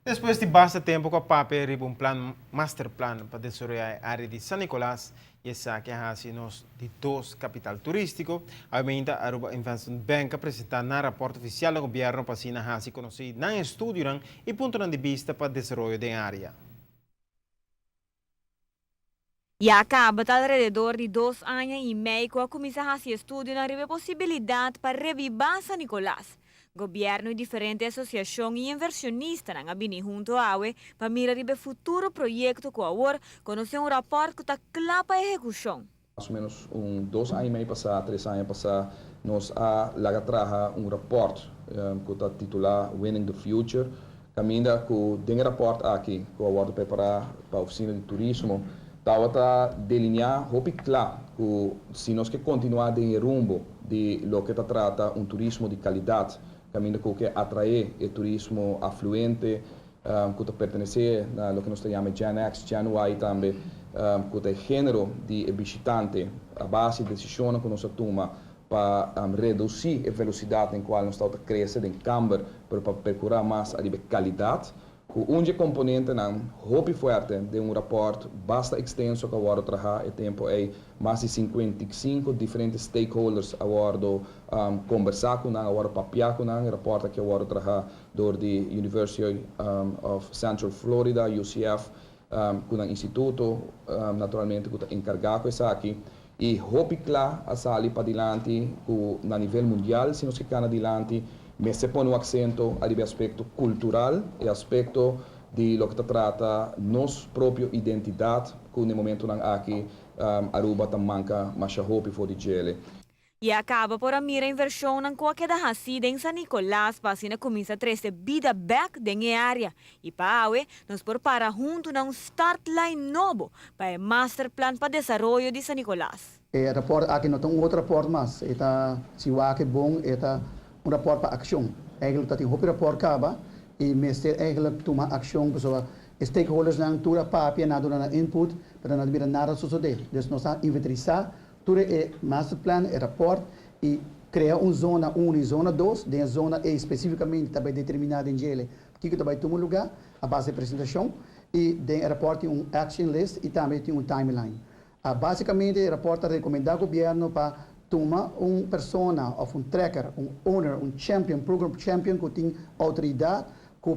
Despues di basta tempo cu a papia riba un plan master plan pa desaroya e area di San Nicolas y esaki a haci nos di dos capital turistico, awe Aruba Investment Bank a presenta nan rapport oficial na gobierno pa asina haci conoci nan estudionan y puntonan di bista pa desaroyo den area. Ya caba ta alrededor di 2 aña y mey cu a cuminsa haci estudio riba e posibilidad pa reviva San Nicolas. Gobierno y diferente asociacion y inversionista a bini hunto awe pa mira riba e futuro proyecto cu awor conoce un rapport cu ta cla pa ehecucion. Mas o menos un 2 aña y mey pasa, 3 aña pasa, nos a laga traha un rapport cu ta titula Winning the Future. Caminda cu den e rapport aki, cu a wordo prepara pa oficina di turismo, tabata delinea hopi cla cu si nos kier continua den rumbo di loke ta trata un turismo di calidad, caminda cu kier atrae e turismo afluente, cu ta pertenece na loke nos ta yama Gen X, Gen Y tambe, cu ta genero di bishitante, a base di decision cu nos a tuma pa reduci e velocidad den cual nos ta crece den camber, pa percura mas e calidad. Cu un componentenan hopi fuerte di un rapport basta extenso cu a wordo traha e tempo ey mas di 55 diferente stakeholders a wordo combersa cu nan, a wordo papia cu nan, rapport cu a wordo traha door di University of Central Florida, UCF, cu un instituto, naturalmente, cu ta encarga cu esaki y hopi cla a sali pa dilanti cu na nivel mundial, si nos kier dilanti, mester pone un acento riba aspecto cultural y aspecto di loke ta trata nos propio identidad cu na e momentonan aki Aruba ta manca masha hopi for di dje. Ya caba por a mira inversionnan cu a keda haci den San Nicolas pa asina cuminsa trece bida back den e area. Y pa awe, nos por para hunto na un start line nobo pa e master plan pa desaroyo di San Nicolas. E rapport aki no ta un otro rapport mas, e ta si wak bon, e ta un rapport pa accion. Eigenlijk dat tin hopi rapport caba y mester eigenlijk tuma accion, pasobra stakeholders nan tur a papia, nan a duna nan input, pero no a bira nada sucede. Dus nos a inventarisa tur e master plan, e rapport y crea un zona 1 y zona 2, den zona E specificamente tambe determina den dje kico tambe ta tuma lugar, a base di presentacion, y den rapport tin un action list y tambe tin un timeline. Basicamente, e rapport ta recomenda gobierno pa tuma un persona of un tracker, un owner, un champion, program champion cu tin autoridad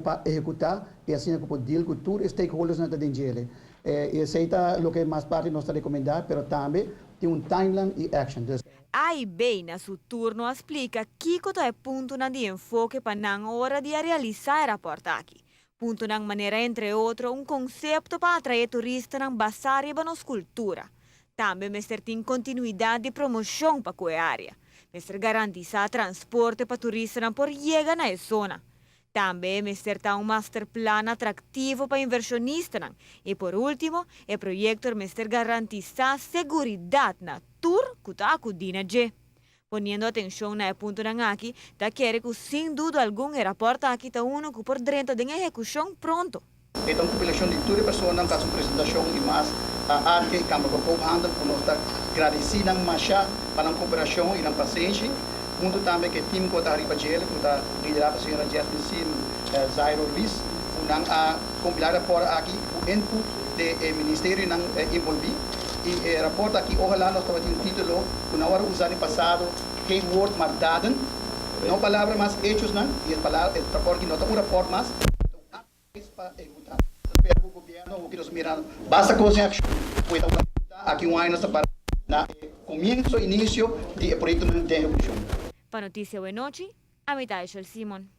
pa ehecuta y asina cu deal cu tur stakeholders na den dje. Y esey ta loke mas parti nos ta recomenda, pero tambe tin un timeline y action. Dus, AIB na su turno a splica kico ta e puntonan di enfoke pa nan ora di realisa e rapport aki. Puntonan manera, entre otro, un concepto pa atrae turistanan basa riba nos cultura. Tambe mester tin continuidad di promocion pa e area. Mester garantisa transporte pa turistanan por yega na e zona. Tambe mester ta un master plan atractivo pa inversionista. Y por ultimo, e proyecto mester garantisa seguridad na tur cu ta acudi na dje. Poniendo atencion na e puntonan aki, ta kere cu sin duda algun e rapport aki ta uno cu por drenta den ehecucion pronto. Anto, un compilacion di tur persona cu a haci un presentacion y mas a Arte y Camara di Koophandel, cu nos ta gradiciendo masha pa e cooperacion y e pasenshi, hunto tambe cu e team cu ta ariba dje, cu ta lidera pa señora Jasmine Sim, Zairo Ruiz, cu nan a compila e rapport aki, cu input di ministerionan envolvi. Y e rapport aki, ohala nos tabatin un titulo, cu nan a usa den pasado, geen woord maar daden, no palabra mas hechos nan, y e palabra, e rapport aki no ta un rapport mas, pa ehecuta. Spera cu gobierno, cu nos mira basta cos den accion, pues aki un aña nos ta para na comienso, inicio di proyecto di ehecucion. Pa Noticia Buenochi, Amitai Simon.